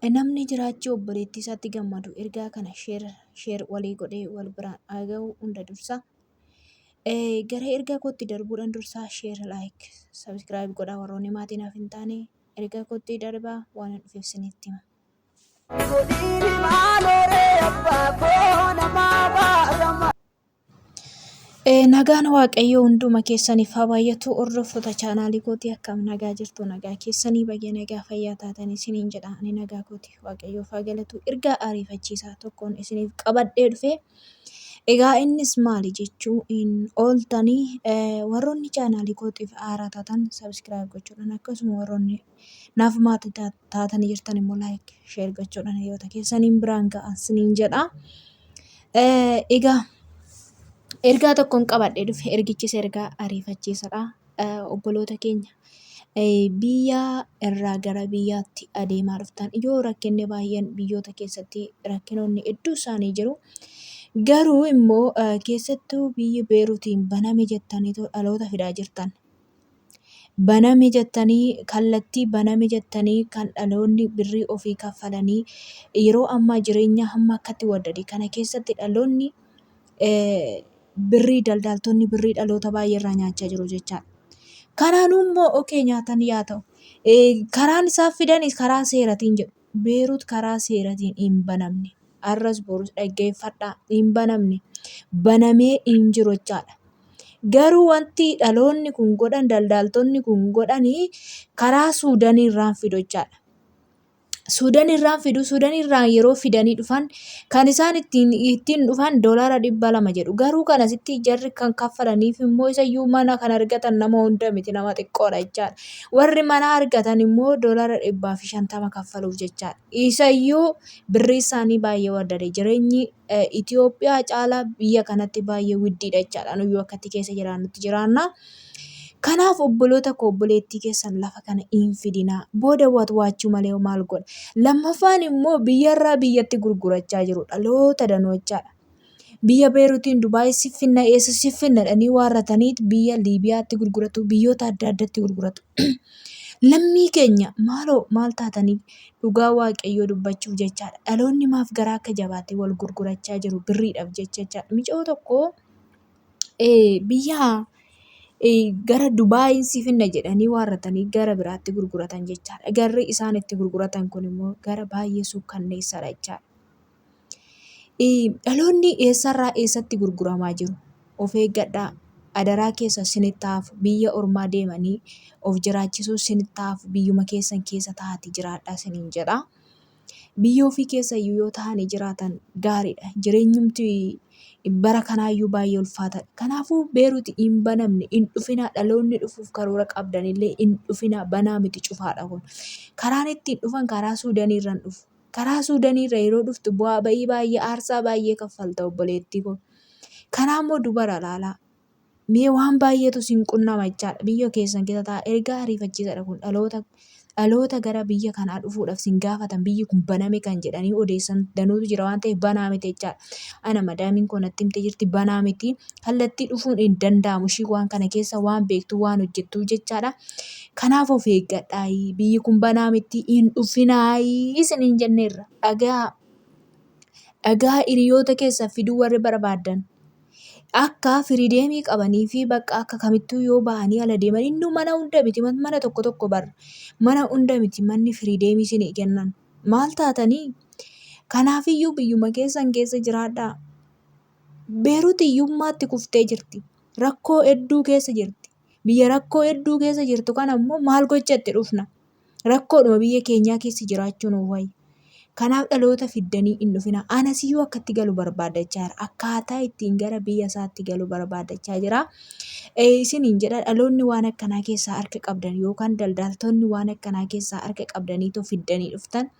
Namni jiraachuu obboleettii isaatti gammadu ergaa kana share share walii godhee wal biraan haa ga'u hunda dursa. Gara ergaa kootti darbuudhaan dursaa share like subscribe godhaa warroonni maatii naaf hin taane ergaa kootti darbaa waan hin dhufeef isinitti hima. Godini maaloo abbaa koo namaa baarama. Nagaan Waaqayyoo hunduma keessaniif haa baay'atu. Hordoftoota chaanaalii kootii akkam nagaa jirtu nagaa keessanii baga nagaa fayyaa taatanii isiniin jedha. Ani nagaa kooti Waaqayyoof haa galatu. Ergaa ariifachiisaa tokkoon isiniif qabadhee dhufe. Egaa innis maali jechuu hin ooltanii warroonni chaanaalii kootiif haaraa taatan sabiskiraayib gochuudhaan akkasuma warroonni naaf maatii taatanii jirtan immoo laayik sheer gochuudhaan hiriyoota keessaniin biraan ga'aa isiniin jedha. Egaa ergaa tokkoon qabadhee dhufe ergichis ergaa ariifachiisadha. Obboloota keenya biyya irraa gara biyyaatti adeemaa dhuftan yoo rakkinni baay'een biyyoota keessatti rakkinoonni hedduu isaanii jiru. Garuu immoo keessattuu biyyi Beeruutiin baname jettaniitoo dhaloota fidaa jirtan. Baname jettanii kallattii baname jettanii kan dhaloonni birrii ofii kaffalanii yeroo ammaa jireenya hamma akkatti waddade kana keessatti dhaloonni birrii daldaaltonni birrii dhaloota baay'ee irraa nyaachaa jiru jechaadha. Kanaanuu immoo okee nyaatan yaa ta'u. Karaan isaan fidanis karaa seeratiin jedhu. Beerut karaa seeratiin hin banamne. Arras borus dhaggeeffadhaa hin banamne. Banamee hin jiru jechaadha. Garuu wanti dhaloonni kun godhan daldaaltonni kun godhani karaa Suudanii irraan fidu jechaadha. Suudan irraan fidu Suudan irraan yeroo fidanii dhufan kan isaan ittiin ittiin dhufan doolaara 200 jedhu. Garuu kan asitti jarri kan kaffalaniif immoo isayyuu mana kan argatan nama hunda miti nama xiqqoodha jechaadha. Warri mana argatan immoo doolaara 150 kaffaluuf jechaadha. Isayyuu birrii isaanii baay'ee waddade jireenyi Itoophiyaa caalaa biyya kanatti baay'ee widdiidha jechaadha. Nuyyuu akkatti keessa jiraannutti jiraanna. Kanaaf obboloota koo obboleettii keessan lafa kana hin fidinaa. Booda watwaachuu malee maal godha. Lammaffaan immoo biyyarraa biyyatti gurgurachaa jiru dhaloota danuu jechaadha. Biyya Beeruutiin Dubaay si finna eessa si finna jedhanii waarrataniit biyya Liibiyaatti gurguratu biyyoota adda addatti gurguratu. Lammii keenya maaloo maal taatanii dhugaa waaqayyoo dubbachuuf jechaadha. Dhaloonni maaf garaa akka jabaatee wal gurgurachaa jiru birriidhaaf jecha jechaadha. Micoo tokko biyya gara Dubaayiin si finna jedhanii waarratanii gara biraatti gurguratan jechaadha. Garri isaan itti gurguratan kun immoo gara baay'ee suukkanneessaadha jechaadha. Dhaloonni eessarraa eessatti gurguramaa jiru? Of eeggadhaa. Adaraa keessa sinitti hafu biyya ormaa deemanii of jiraachisuu sinitti hafu biyyuma keessan keessa taa'atii jiraadhaa siniin jedha. Biyya ofii keessa iyyuu yoo taa'anii jiraatan gaariidha. Jireenyumti bara kanaayyuu baay'ee ulfaataadha. Kanaafuu Beeruuti hin banamne hin dhufinaa dhaloonni dhufuuf karoora qabdanillee hin dhufinaa banaa miti cufaadha kun. Karaan ittiin dhufan karaa Suudaniirraan dhufu. Karaa Suudanii irra yeroo dhuftu bu'aa ba'ii baay'ee aarsaa baay'ee kaffalta obboleettii koo. Karaa immoo dubara laalaa. Mee waan baay'eetu sin qunnama jechaadha. Biyya keessan keessa ta'a. Ergaa ariifachiisaadha kun dhaloota dhaloota gara biyya kanaa dhufuudhaaf sin gaafatan biyyi kun baname kan jedhanii odeessan danuutu jira waan ta'eef banaa miti jechaadha. Ana madaamiin koo natti himte jirti banaa miti. Kallattii dhufuun hin danda'amu. Ishii waan kana keessa waan beektuu waan hojjettuu jechaadha. Kanaaf of eeggadhaayi biyyi kun banaa mitti hin dhufinaayi isiniin jenneerra. Dhagaa dhagaa hiriyoota keessa fiduu warri barbaaddan. Akka firiideemii qabanii fi bakka akka kamittuu yoo bahanii ala deeman innuu mana hunda miti mana tokko tokko barra. Mana hunda miti manni firiideemii isinii kennan. Maal taatanii? Kanaafiyyuu biyyuma keessan keessa jiraadhaa. Beerut hiyyummaatti kuftee jirti. Rakkoo hedduu keessa jirti. Biyya rakkoo hedduu keessa jirtu kana immoo maal gocha itti dhufna? Rakkoodhuma biyya keenyaa keessa jiraachuu nuuf wayya. Kanaaf dhaloota fiddanii hin dhufinaa. Anasiyyuu akka itti galu barbaaddachaa jira. Akkaataa ittiin gara biyya isaatti galu barbaaddachaa jira. Isiniin jedha dhaloonni waan akkanaa keessaa harka qabdan yookaan daldaaltonni waan akkanaa keessaa harka qabdaniitoo fiddanii dhuftan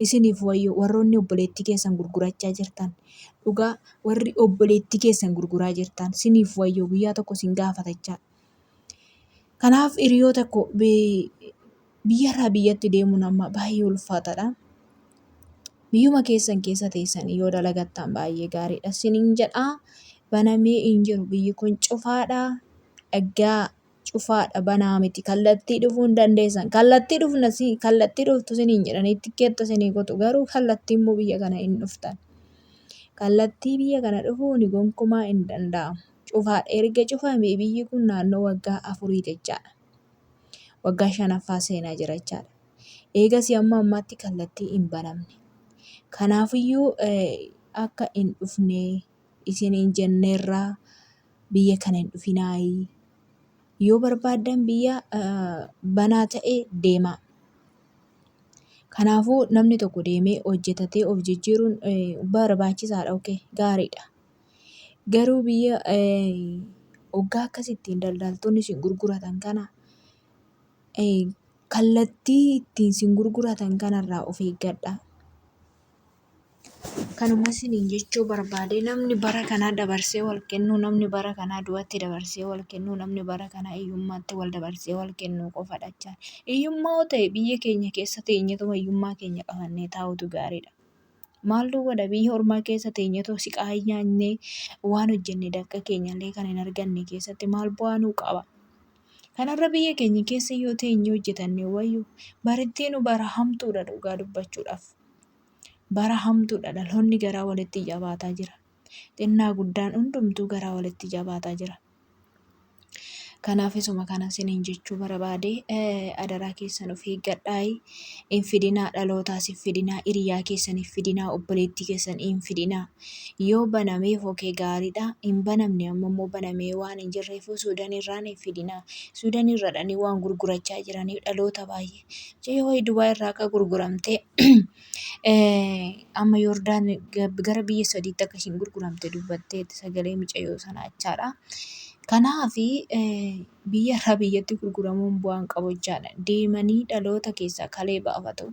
isiniif wayyoo warroonni obboleettii keessan gurgurachaa jirtan dhugaa warri obboleettii keessan gurguraa jirtan siniif wayyoo guyyaa tokko sin gaafatachaa. Kanaaf hiriyoota koo biyyarraa biyyatti deemuun amma baay'ee ulfaataadha. Biyyuma keessan keessa teessanii yoo dalagattan baay'ee gaariidha siniin jedha. Banamee hin jiru biyyi kun cufaadha. Dhaggaa. Cufaadha banaa miti. Kallattii dhufuu hin dandeessan. Kallattii dhufna si kallattii dhuftu isiniin jedhanii tikkeetta isinii kutu. Garuu kallattii immoo biyya kana hin dhuftan. Kallattii biyya kana dhufuun gonkumaa hin danda'amu. Cufaadha. Erga cufamee biyyi kun naannoo waggaa afurii jechaadha. Waggaa shanaffaa seenaa jira jechaadha. Eegasii amma ammaatti kallattii hin banamne. Kanaafiyyuu akka hin dhufne isiniin jenneerraa biyya kana hin dhufinaayii. Yoo barbaaddan biyya banaa ta'e deemaa. Kanaafuu namni tokko deemee hojjetatee of jijjiiruun barbaachisaadha. Okay, gaariidha. Garuu biyya hoggaa akkasittiin daldaltoonni isin gurguratan kana kallattii ittiin isin gurguratan kanarraa of eeggadhaa. Kanuma isiniin jechuu barbaade namni bara kanaa dabarsee wal kennuu, namni bara kanaa du'atti dabarsee wal kennuu, namni bara kanaa hiyyummaatti wal dabarsee wal kennuu qofadha jechaadha. Hiyyummaa yoo ta'e biyya keenya keessa teenyetuma hiyyummaa keenya qabannee taa'utu gaariidha. Maal nu godha biyya ormaa keessa teenyetoo siqaa nyaannee waan hojjenne dafqa keenyallee kan hin arganne keessatti maal bu'aa nuu qaba? Kanarra biyya keenya keessa yoo teenyee hojjetanne wayyu barittiinu bara hamtuudha dhugaa dubbachuudhaaf. Bara hamtuudha dhaloonni garaa walitti jabaataa jira. Xinnaa guddaan hundumtuu garaa walitti jabaataa jira. Kanaaf isuma kana isiniin jechuu barbaade adaraa keessan of eeggadhaayi. Hin fidinaa dhalootaas hin fidinaa hiriyaa keessan hin fidinaa obboleettii keessan hin fidinaa. Yoo banameef okee gaariidha. Hin banamne amma immoo banamee waan hin jirreef Suudan irraan hin fidinaa. Suudan irra dhanii waan gurgurachaa jiraniif dhaloota baay'ee. Mucayyoo wayii Dubaay irraa akka gurguramtee amma Yordaan gara biyya sadiitti akka ishiin gurguramte dubbatteetti sagalee mucayyoo sanaa jechaadha. Kanaaf biyya irraa biyyatti gurguramuun bu'aa hin qabu jechaadha. Deemanii dhaloota keessaa kalee baafatu,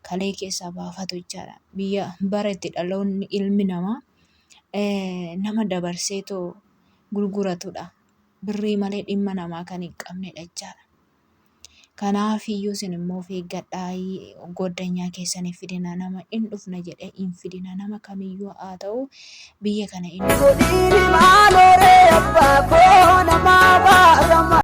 kalee keessaa baafatu jechaadha. Biyya bara itti dhaloonni ilmi namaa nama dabarseetoo gurguratudha. Birrii malee dhimma namaa kan hin qabnedha jechaadha. Kanaafiyyuu isin immoo of eeggadhaa goddanyaa keessan hin fidinaa nama hin dhufna jedhee hin fidinaa nama kamiyyuu haa ta'u biyya kana hin Godini maaloree abbaa koo nama baarama.